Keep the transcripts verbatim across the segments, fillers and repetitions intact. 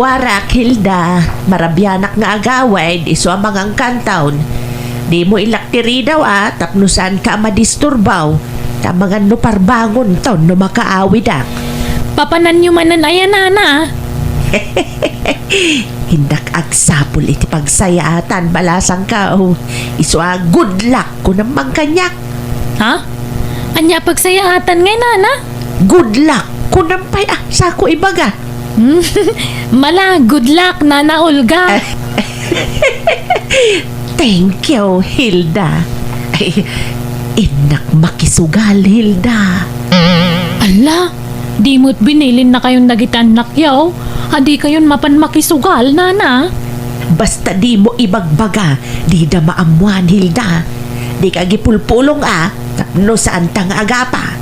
Warak, Hilda, marabianak nga agawid, isu a mangangkantaon. Dimo ilak ti ridaw a, tapno saanka a madisturbaw. Ta mangan no parbangonton no makaawidak. Papananyo manen aya, nana? Innak agsapul iti pagsayaatan, balasangka, o. Isu a, good luck, kunam man kaniak. Ha? Ania pagsayaatan ngay, nana? Good luck, kunam pay a, sako ibaga. Mala, good luck, Nana Olga. Thank you, Hilda. Ay, innak makisugal, Hilda. Ala, di mo't binilinnakayon dagiti annakyo. Adikayon mapan makisugal, nana. Basta dimo ibagbaga, dida maammuan, Hilda. Dika agipulpulong a, tapno saanta nga agapa.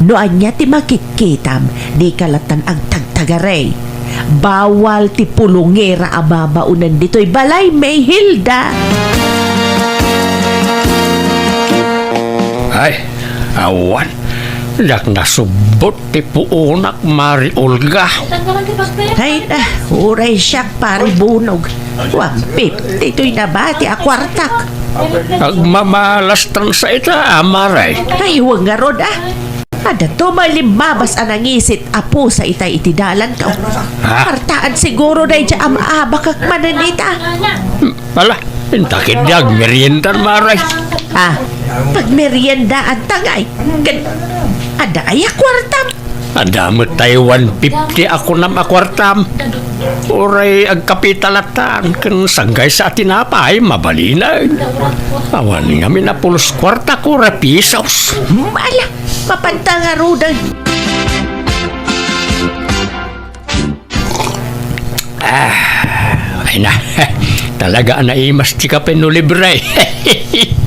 No ania ti makitkitam, dika lattan agtagtagari. Bawal ti pulongera a babaonen ditoy balaymi, Hilda. Ay, awan. Diak nasubbot ti puonak, Mari Olga. Ay, ah, uray siak, Pari Bunog. One fifty toy nabati a kuartak. Agmamalastan sa ita, Mari. Ay, wen ngarud, ah. Adda to may limmabas a nangisit a pusa itay iti dalanto. Ha? Kwartaan siguro daydiay a maabakak manen ita. Hmm, ala, inta ketdi agmeriendan, Mari. Ah, pagmeriendaanta ngay. Ken, adda aya kuartam? Adda met tay one fifty a kunam a kuartam. Uray agkapita lattan, ken sanggaysa a tinapay, mabalinen. Awan ngamin a pulos kuarta, kora pisos. Ala, mapanta ngaruden. Ah, ay na. Talaga a naimas ti kape no libre.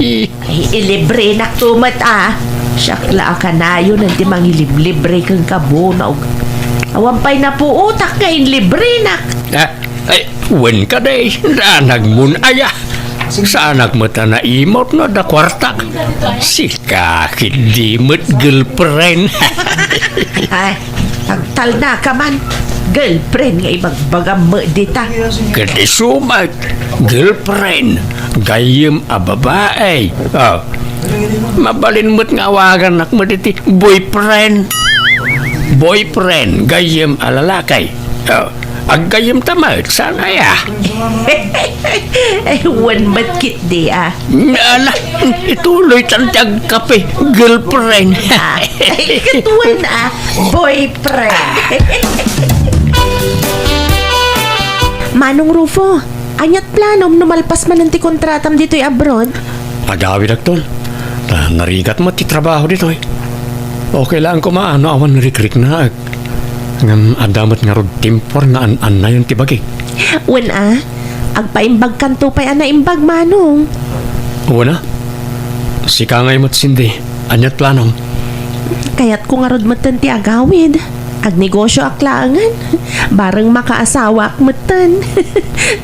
Ay, ilibrenak to met, ah. Siak la a kanayon ti mangiliblibre kenka, Bunog. Awan pay napuotak nga inlibrenak. Ah, ay, wen kadi, danag mon aya. Saanak met a naimut no adda kuartak. Sika ketdi met girlfriend. Ay, agtalnaka man. Girlfriend nga ibagbagam met dita. Ket isu met, girlfriend, gayyem a babai. Ah, mabalin met nga awagannak met iti boyfriend. Boyfriend, gayyem a lalaki. Ah, aggayyem ta met, saan aya? Ay, wen met ketdi, ah. Ala, ituloy tan ti agkape, girlfriend. Ah, ay, ket wen, ah, boyfriend. Manong Rufo, ania't planom no malpas manen ti kontratam ditoy abroad? Agawidakton. Ta narigat met ti trabaho ditoy. Okay laeng koma no awan rikriknaek. Ngem adda met ngarud timpuar nga an-annayon ti bagik. Wen a, agpaimbagkanto pay a naimbag, Manong. Wen a, sika ngay met, Cindy, ania't planom? Kayatko ngarud metten ti agawid. Agnegosioak laengen. Bareng makaasawaak metten.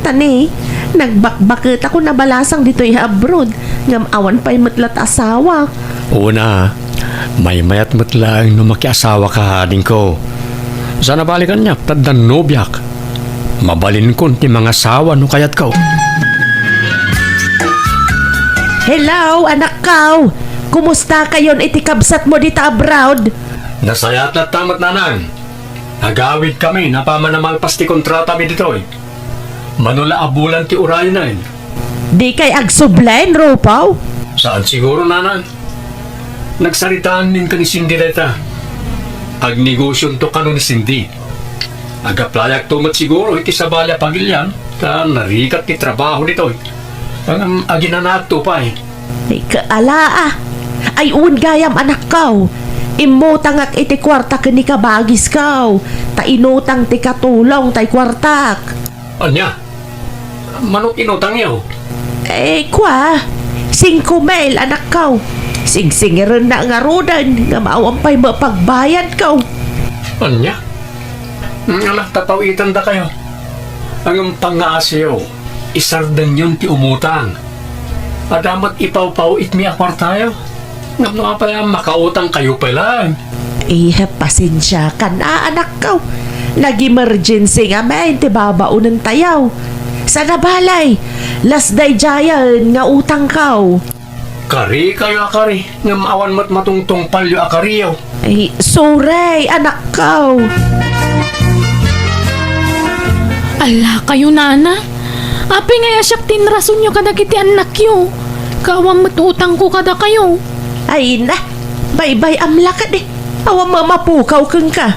Ta ne, nagbakbaketako nabalasang ditoy abroad. Ngem awan pay met la ti asawak. Wen a, maymayat met laeng no makiasawaka, adingko. Saan a bale kaniak, ta addan nobiak. Mabalinkon ti mangasawa no kayatko. Hello, anakko! Kumustakayon iti kabsatmo dita abroad? Nasayaat latta met, nanang. Agawidkami no apaman a malpas ti kontratami ditoy. Mano la a bulan ti urayenen. Dikay agsublen, Rufo? Saan siguro, nanang. Nagsaritaan ni Cindy dayta. Agnegosionto kano ni Cindy. Agaplayak to met siguro iti sabali a pagilian, ta narigat ti trabaho ditoy. Ngem aginanaak to pay. Ay, kaala, ah. Ay, wen gayam, anakko. Immutangak iti kuarta ken ni kabagisko. Ta inutang ti katulong tay kuartak. Ania? Mano ti inutangyo? Eh, kua, singko mil, anakko. Singsingirennak ngaruden, ngem awan pay mapagbayadko. Ania? Mm, ala, ta paw-itendakayo. Ngem pangngaasiyo, isardengyon ti umutang. Adda met ipawpaw-itmi a kuartayo. Ngem no apay a makautangkayo pay laeng? Eh, pasensiakan a, anakko. Nag-emergency ngamin ti babaonentayo. Sana balay, las daydiayen nga utangko. Karikayo a kari, ngem awan met matungtungpalyo a kariyo. Ay, sorry, anakko. Ala kayo, nana. Apay ngay a siak ti inrasonyo kadagiti annakyo? Ket awan met utangko kadakayo. Ay na, baybay-am la kadi. Awan mamapukaw kenka.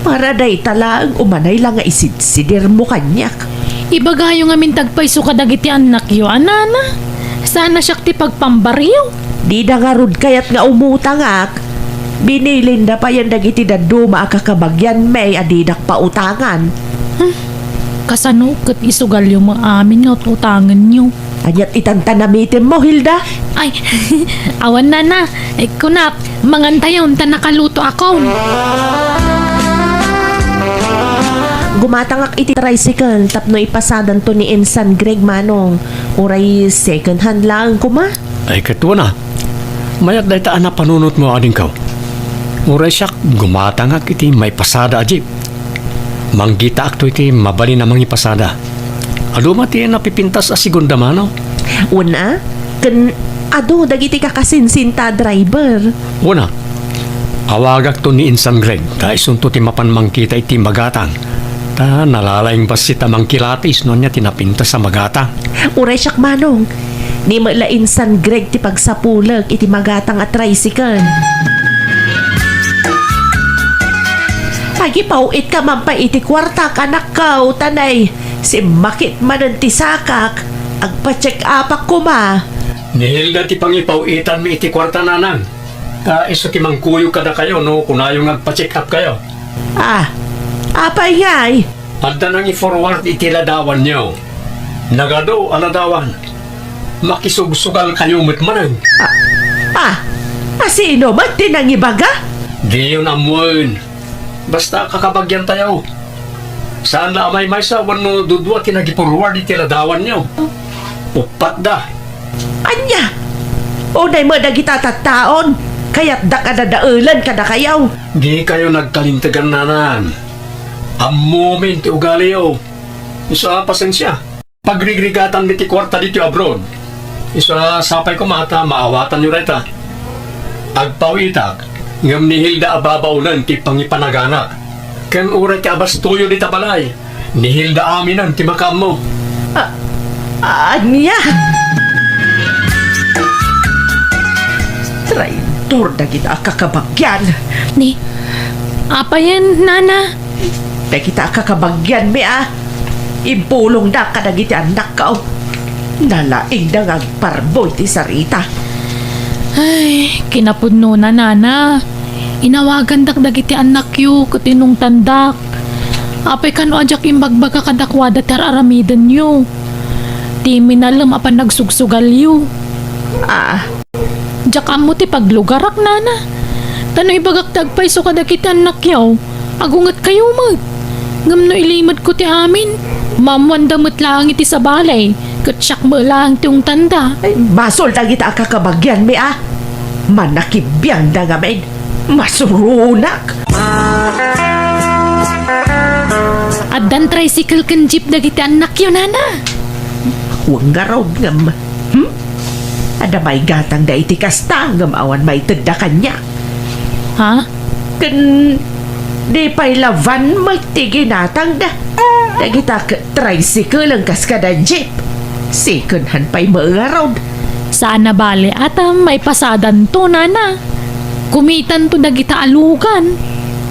Para dayta laeng umanay la nga isidsidirmo kaniak. Ibagayo ngamin ti agpayso kadagiti annakyo, a nana. Saan a siak ti pagpambariyo. Dida ngarud kayat nga umutangak. Binilinda payen dagiti dadduma a kakabagianmi a didak pautangan. Hmm. Kasano ket isugalyo met amin nga ut-utangenyo? Aniat itan ta namitemmo, Hilda? Ay, awan, nana. Eh, kunak, mangantayon ta nakalutoakon. Gumatangak iti tricycle tapno ipasadanto ni Insan Greg, manong. Uray second hand laeng koma. Ay, ket wen a. Mayat dayta a napanunotmo, adingko. Uray siak, gumatangak iti maipasada a jeep. Manggitaakto iti mabalin a mangipasada. Adu met ti napipintas a segunda mano. Wen a, ken adu dagiti kakasinsinta a driver. Wen a, awagakto ni Insan Greg, ta isunto ti mapan mangkita iti magatang. Ta nalalaing bassit a mangkilatis no ania ti napintas a magatang. Uray siak, manong. Ni met la Insan Greg ti pagsapulek iti magatang a tricycle. Agipaw-itka man pay iti kuartak, anakko, ta nay, simmakit manen ti sakak, agpa-check-upak koma. Ni Hilda ti pangipaw-itanmi iti kuarta, nanang. Ta isu ti mangkuyog kadakayo no kunayo nga agpa-check-upkayo. Ah, apay ngay? Adda nangi-forward iti ladawanyo. Nagadu a ladawan. Makisugsugalkayo met manen. Ah, ah, a sino met ti nangibaga? Diyon ammoen. Basta kakabagiantayo. Saan la a maymaysa wenno dudua ti nagi-forward iti ladawanyo. Uppat da. Ania? Unay met dagita tattaon. Kayatdak a dadaelen kadakayo. Dikayo nagkalintegan, nanang. Ammomin ti ugaliyo. Isu a pasensia. Pagrigrigatanmi ti kuarta ditoy abroad. Isu a sapay koma ta maawatanyo dayta. Agpaw-itak, ngem ni Hilda a babaonen ti pangipanaganak. Ken uray ti abastoyo dita balay, ni Hilda aminen ti makaammo. A-, ania? Traidor dagita a kakabagian. Ni, apayen, nana? Dagita a kakabagianmi a impulongda kadagiti annakko. Nalaingda nga agparbo iti sarita. Ay, kinapudnona, nana. Inawagandak dagiti annakyo ket inungtandak. Apay kano a diak imbagbaga kadakuada ti ar-aramidenyo? Ti minalem a panagsugsugalyo. Ah, Diak ammo ti paglugarak, nana. Ta no ibagak ti agpayso kadagiti annakyo, agungetkayo met. Ngem no ilimedko ti amin, maammoanda met laeng iti sabali, ket siak met laeng ti ungtanda. Ay, basol dagita a kakabagianmi a. Manakibiangda ngamin. Masuronak. Addan tricycle ken jeep dagiti annakyo, nana. Wen ngarud ngem. Hmm? Adda maigatangda iti kasta ngem awan maitedda kaniak. Ha? Ken di pay la van met ti ginatangda. Dagita ket tricycle a kas kada jeep. Second hand pay met ngarud. Saan a bale a ta maipasadanto, nana. Kumitanto dagita a lugan.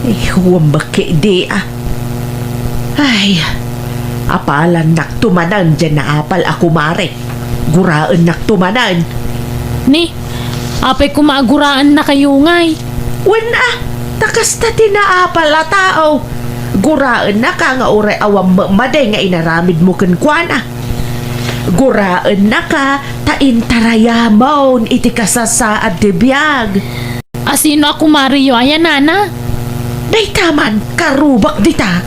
Ay, huwam ketdi a. Ay, apalannakto manen diay naapal a kumare. Guraennakto manen. Ni, apay koma a guraennakayo ngay? Wen a, ta kasta ti naapal a tao. Guraennaka nga uray awan met madi nga inaramidmo kenkuana. Guraennaka ta intarayamon iti kasasaad ti biag. A sino a kumareyo aya, nana? Dayta man, karubak dita.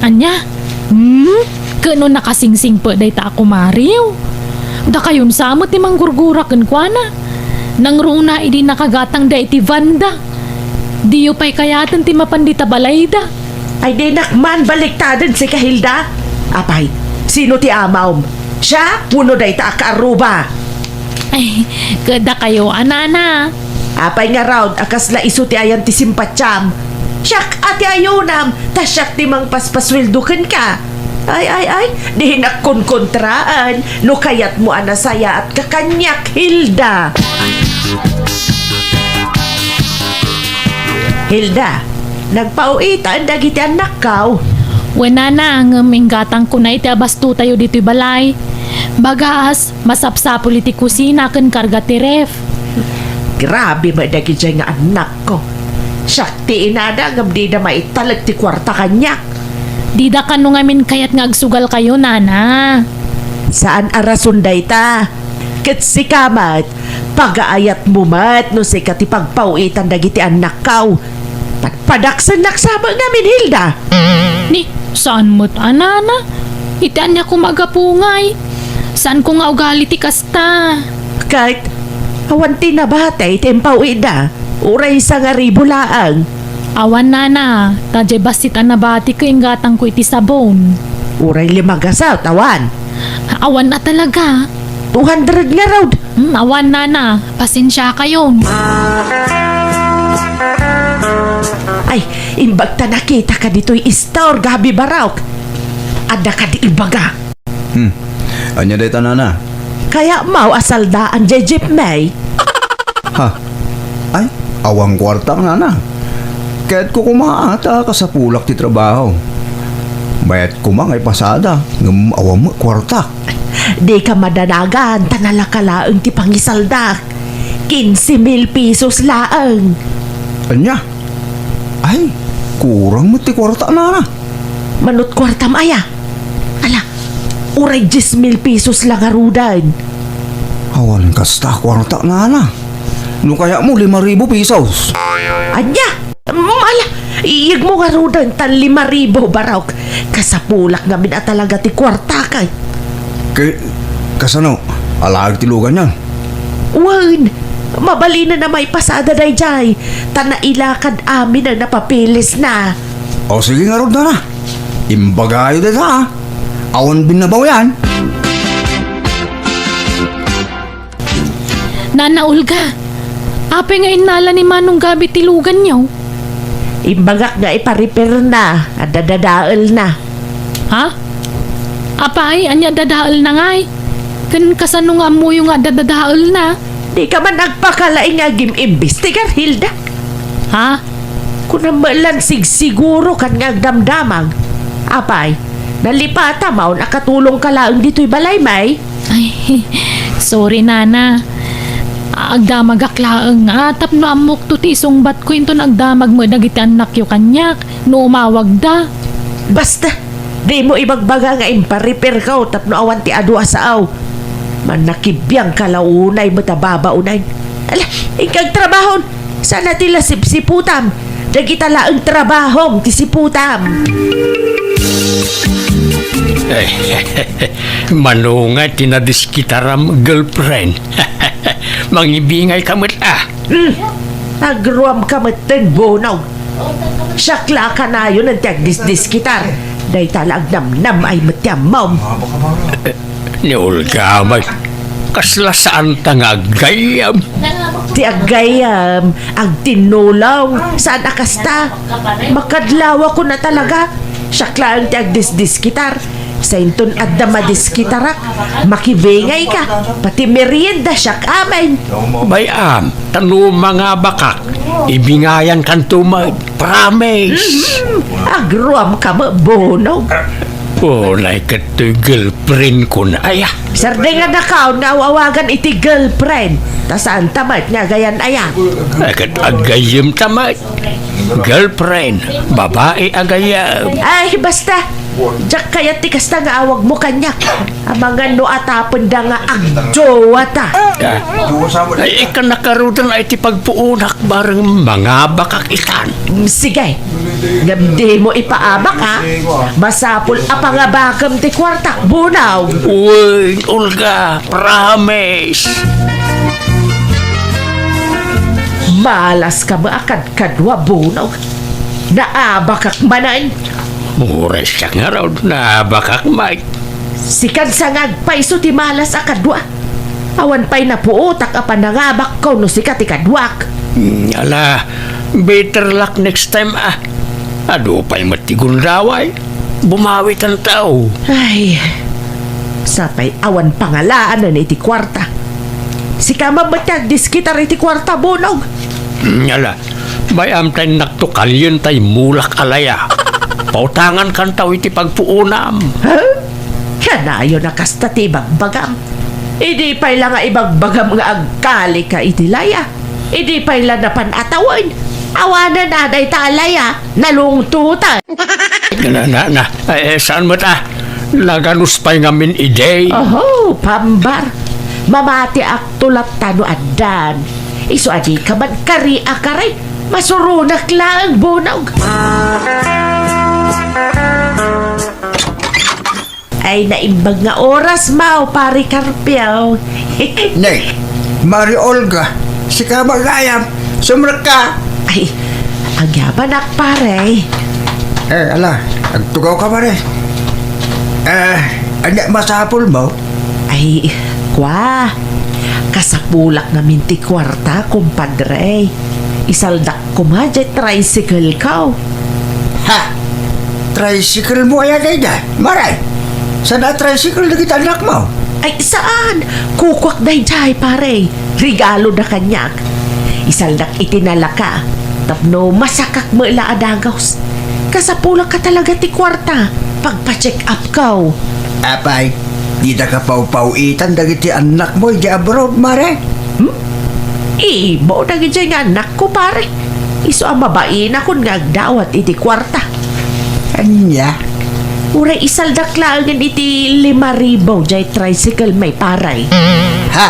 Ania? Hmm? Ket no nakasingsingpet dayta a kumareyo? Dakayon sa met ti manggurgura kenkuana. Nangruna idi nakagatangda iti vanda. Diyo pay kayaten ti mapan dita balayda. Ay, dinak man baliktaden sika, Hilda. Apay, sino ti amawm? Siak wenno dayta a kaarruba? Ay, ket dakayo a, nana. Apay ngarud a kasla isu ti ayan ti simpatiam? Siak a ti ayonam, ta siak ti mangpaspasueldo kenka. Ay, ay, ay, dinak konkontraen no kayatmo a nasayaatka kaniak, Hilda. Hilda, nagpau-itan dagiti annakkaw? Wen, nana, ngem inggatangkona iti abastotayo ditoy balay. Bagas, masapsapul iti kusina ken karga ti ref. Grabe met dagidiay nga annakko. Siak ti inada ngem dida maitalek ti kuarta kaniak. Dida kano ngamin kayat nga agsugalkayo, nana. Saan a rason dayta. Ket sika met, pagaayatmo met no sika ti pagpau-itan dagiti annakkaw. Padpadaksennak sa met ngamin, Hilda. Ni, saan met a, nana? Iti ania koma a gapu ngay? Saanko nga ugali ti kasta. Ket, awan ti nabati ti impau-itda, uray sangaribu laeng. Awan, nana, ta diay bassit a nabati ket inggatangko iti sabon. Uray lima gasut, awan. Awan a talaga. Two hundred ngarud. Hmm, awan, nana. Pasensiakayon. Ay, imbag ta nakitaka ditoy store, Gabi Barok. Adda kadi ibaga. Hmm. Ania dayta, nana? Kayatmo a saldaan diay jeep, May? Ha? Ay, awan kuartak, nana. Kayatko koma ta kasapulak ti trabaho. Bayat koma nga ipasada, ngem awan met kuartak. Dika madanagan, ta nalaka laeng ti pangisaldak. Quince mil pesos laeng. Ania? Ay, kurang met ti kuarta, nana. Manut kuartam aya? Ala, uray dies mil pesos la ngaruden. Awan kasta kuarta, nana. No kayatmo, lima ribu pesos. Ania? Mm, ala, iyegmo ngaruden ta lima ribu, Barok. Kasapulak ngamin a talaga ti kuartak. Ke-, kasano? Alaag ti luganyo? Wen, mabalinen a maipasada daydiay, ta nailakad amin a napapilisna. O, sige ngarud, nana. Imbagayo dayta, a. Awan binnabaw yan. Nana Olga, apay nga innala ni Manong Gabi ti luganyo? Imbagak nga iparepairna, adda dadaelna. Ha? Apay, ania dadaelna ngay? Ken kasano nga ammoyo nga adda dadaelna? Dika man agpakalaing nga agim-imbestigar, Hilda. Ha? Kunam met la sigsigurokan nga agdamdamag. Apay, nalipatam a katulongka laeng ditoy balay, May? Ay, sorry, nana. Agdamagak laeng, a, tapno ammokto ti isungbatko inton agdamag met dagiti annakyo kaniak no umawagda. Basta, dimo ibagbaga nga imparepairko tapno awan ti adu a sao. Mannakibiangka la unay met a babaonen. Ala, inka agtrabahon. Saan a ti la sipsiputam. Dagita laeng trabahom ti siputam. Manunga ti nadiskitaram, girlfriend. Mangibingayka met, a. Hmm. Agruamka metten, Bonong. Siak la a kanayon ti agdisdiskitar. Dayta la agnamnam-ay met ti ammom. Ni Olga met, kasla saanta nga aggayyem? Ti aggayyem, agtinnulong, saan a kasta. Makadlawakon a talaga. Siak laeng ti agdisdiskitar. Sainton adda madiskitarak, makibingayka, pati merienda siak amin. Bay-am, ta no mangabakak, ibingayankanto met, promise. Mhm. Agruamka met, Bonong. Unay ket toy girlfriendkon aya. Sardengannakon nga aw-awagan iti girlfriend, ta saanta met nga agayan aya. Ay, ket aggayyemta met. Girlfriend, babai a gayyem. Ay, basta. Diak kayat ti kasta nga awagmo kaniak. Amangan no atapenda nga agjowa ta. Ah. Ay, ikkan nakarudan ay ti pagpuunak bareng mangabakak itan. Mm, sige. Ngem dimo ipaabak, a. Masapul a pangabakem ti kuartak, Bonong. Uy, Olga, promise. Malas ka met a kadkadua, Bonong. Naabakak manen. Uray siak ngarud, naabakak met. Sikan sa nga agpayso ti malas a kadua. Awan pay napuotak a panangabakko no sika ti kaduak. Hmm, ala, better luck next time, ah. Adu pay met ti gundaway. Bumawitanto. Ay, sapay awan pangalaanan iti kuarta. Sika man met ti agdiskitar iti kuarta, Bunong. Hmm, ala, bay-am ta innakto kalien tay mulak a laya. Pautangankanto iti pagpuonam. Ha? Kanayon a kasta ti ibagbagam. Idi pay la nga ibagbagam nga agkalika iti laya. Idi pay la napan a tawen. Awanen a dayta a laya, nalungtotan. Na, na, na, eh, saan met, ah? Naganus pay ngamin idi. Oho, pambar. Mamatiakto latta no addan. Isu a dika man kari a kari. Masuronak laeng, Bunong. Ay, naimbag nga oras, Mao, Pare Carpio. Ne, Mari Olga, sika ba gayam? Sumrekka. Ay, agyamanak, pare. Eh, ala, agtugawka, pare. Eh, ania masapulmo? Ay, kua, kasapulak ngamin ti kuarta, kumpadre. Isaldak koma diay tricycle-ko. Ha? Tricycle-mo aya daydiay, Mare? Saan a tricycle dagiti annakmo? Ay, saan? Kukuak daydiay, pare. Regaloda kaniak. Isaldak iti nalaka tapno masakak met la a dagus. Kasapulak ka talaga ti kuarta. Pagpa-check up-ko. Apay, dida kapawpaw-itan dagiti annakmo idiay abroad, Mare? Hmm? Ibaw dagidiay nga annakko, pare. Isu a mabainakon nga agdawat iti kuarta. Ania? Uray isaldak laengen iti lima ribu diay tricycle-mi, pare. Ha?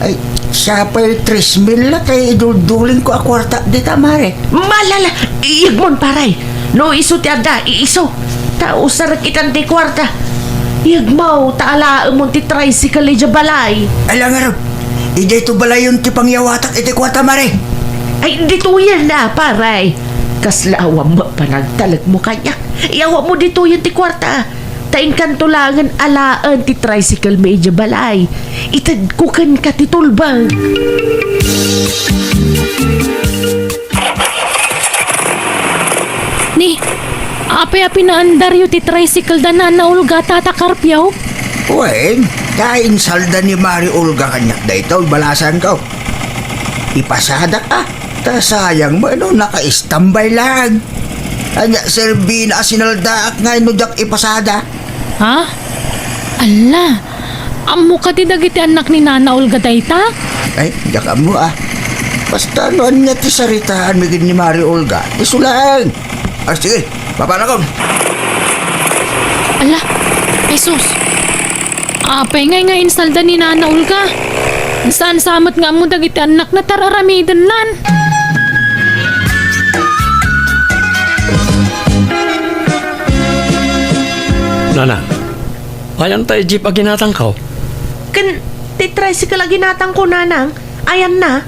Ay, siapay tres mil la tay iduldulingko a kuarta dita, Mare. Malala, iyegmon, pare. No isu ti adda, iisu. Ta usarek itan ti kuarta. Iyegmo, ta alaemon ti tricycle idiay balay. Ala ngarud, idiay to balayon ti pangyawatak iti kuarta, Mare. Ay, ditoyen na, pare. Kasla awan met panagtalekmo kaniak. Iyawatmo ditoyen ti kuarta. Ta inkanto laengen alaen ti tricycle-mi idiay balay. Itedko kenka ti tulbeng. Ni, apay a pinaandaryo ti tricycle da Nana Olga, Tata Carpio? Wen, ta insalda ni Mari Olga kaniak daytoy, balasanko. Ipasadak a, ta sayang met no naka-istambay laeng. Ania, serbina a sinaldaak ngay no diak ipasada? Ha? Ala, ammo kadi dagiti annak ni Nana Olga dayta? Ay, diak ammo, ah. Basta no ania ti saritaanmi ken ni Mari Olga, isu laeng. Ah, sige, papanakon. Ala, Jesus. Apay ngay nga insalda ni Nana Olga? Saan sa met nga ammo dagiti annakna, tar-aramidennan. Nana, ayan ta jeep a ginatangko? Ken ti tricycle a ginatangko, Nanang, ayanna?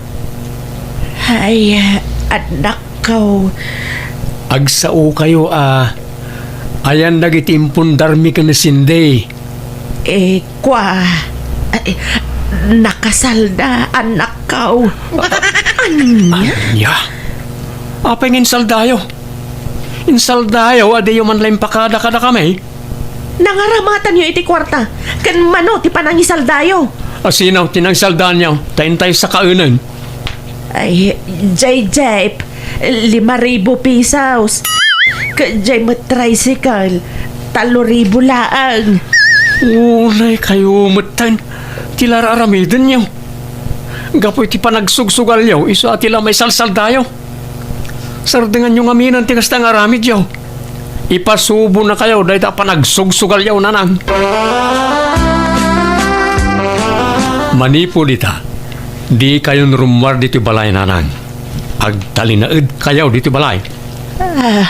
Ay, annakko. Agsao kayo a ayan dagiti impundarmi ken ni Cindy. Eh, kua, eh, nakasalda, annakko. Ania? Ania? Apay nga insaldayo? Insaldayo a diyo man la impakada kadakami? Nangaramatanyo iti kuarta, ken mano ti panangisaldayo? Asino ti nangsaldanyo? Ta intay sakaenen. Ay, jay jeep, lima ribu pesos. Ket jay met tricycle, talo ribu laeng. Unay kayo metten ti lar-aramidenyo. Gapu iti panagsugsugalyo, isu a ti la maisalsaldayo. Sardenganyo ngamin ti kasta nga aramidyo. Ipasubonakayo dayta a panagsugsugalyo, Nanang. Manipud ita, dikayon rummuar ditoy balay, Nanang. Agtalinaedkayo ditoy balay. Ah,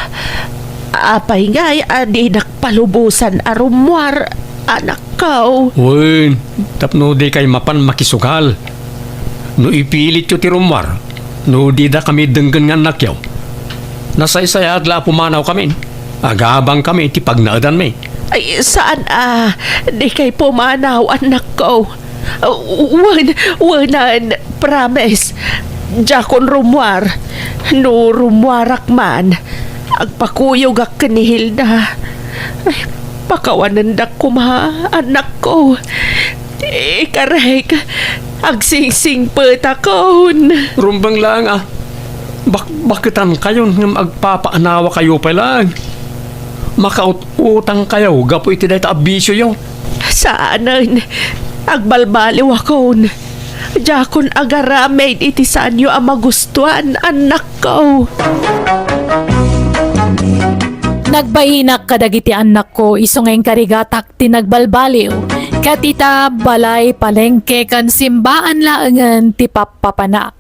apay ngay a dinak palubosan a rummuar, annakko? Wen, tapno dikay mapan makisugal. No ipilityo ti rummuar, no didakami denggen nga annakyo, Nasaysayat la a pumanawkami. Agabangkami iti pagnaedanmi. Ay, saan a, dikay pumanaw, annakko. Wen, wenen, promise. Diakon rummuar. No rummuarak man, agpakuyogak ken ni Hilda. Ay, pakawanendak koma, annakko. Ikarek, agsingsingpetakon. Rumbeng laeng a, bak-, baketankayon ngem agpapaanawakayo pay laeng. Makaut-utangkayo gapu iti dayta a bisioyo. Saanen, agbalbaliwakon. Diakon agaramid iti saanyo a magustuan, annakko. Nagbainak kadagiti annakko isu nga inkarigatak ti nagbalbaliw, ket ita balay, palengke, ken simbaan laengen ti pappapanak.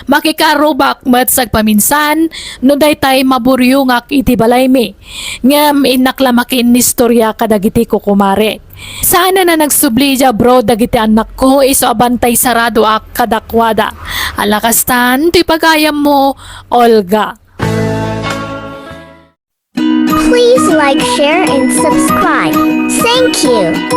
Makikarubak met sagpaminsan no daytay maburiongak iti balaymi, ngem innak la makiinnistoria kadagiti kukumarek. Saanen a nagsubli idiay abroad dagiti annakko isu a bantay saradoak kadakuada. Ala kastan ti pagayammo, Olga. Please like, share, and subscribe. Thank you.